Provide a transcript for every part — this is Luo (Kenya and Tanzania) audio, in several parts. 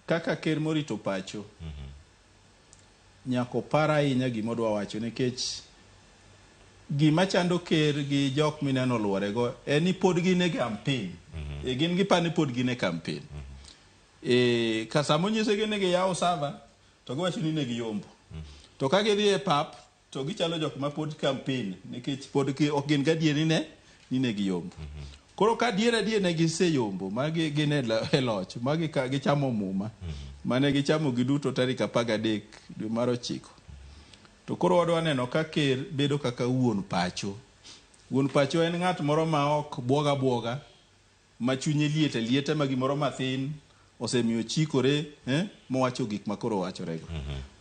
Kaka ker morito pacho, nyaka opar ahinya gima odwa wacho nikech gima chando ker gi jok mineno oluorego en ni pod gin e campaign. E, gin giparo ni pod gin e campaign. E, ka sama onyisegi ni giyawo server to giwacho ni ne giyombo. To ka gidhi e pap to gichalo jok ma pod campaign nikech pod ok gin gadier ni ne ni ne giyombo. Koro ka adier adier ne giseyombo ma gin e loch ma gichamo muma mane gichamo giduto tarik 13 dwe mar 9. To koro wadwa neno ka ker bedo kaka wuon pacho. Wuon pacho en ng'at moro ma ok buog abuoga ma chunye liet alieta ma gimoro mathin osemiyo ochikore mowacho gik ma koro wachorego.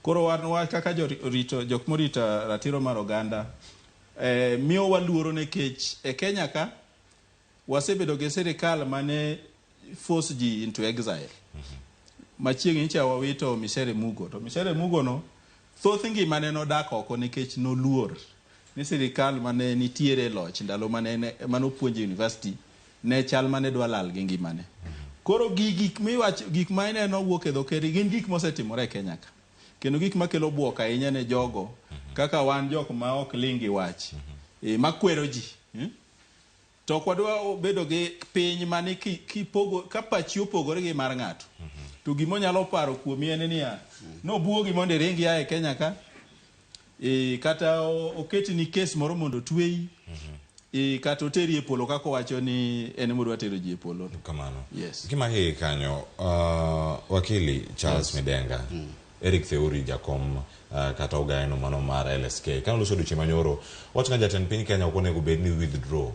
Koro wan wa kaka jorito jok morito ratiro mar oganda miyo waluoro nikech e Kenya ka wasebedo gi sirikal mane force ji into exile. Machiegni nyicha wawito Micere Mugo to Micere Mugo no thoth ngimane nodak oko nikech noluor ni sirikal mane nitiere e loch ndalo mane manopuonje university ne chal mane dwa lal gi ngimane. Koro gi gik miwacho gik ma ineno wuok e dho ker gin gik mosetimore e Kenya ka. Kendo gik makelo buok ahinya ne jogo kaka wan jok ma ok ling' gi wach. Makwero ji. To ok wadwa bedo gi piny mane kipogo ka pachi opogore gi mar ng'ato. To gima onyalo paro kuomi en niya, nobuogi mondo iring ia e Kenya ka, kata oketni kes moro mondo otweyi, kata oteri e polo kaka owacho ni en ema tero ji e polo. Kamano. Yes. Kimaki kanyo, wakili Charles Midenga, Eric Theuri jakom kata ogaeno mano mar LSK. Kane oloso odiochieng' manyoro, owacho ni jatend piny Kenya ok onego bed ni withdraw.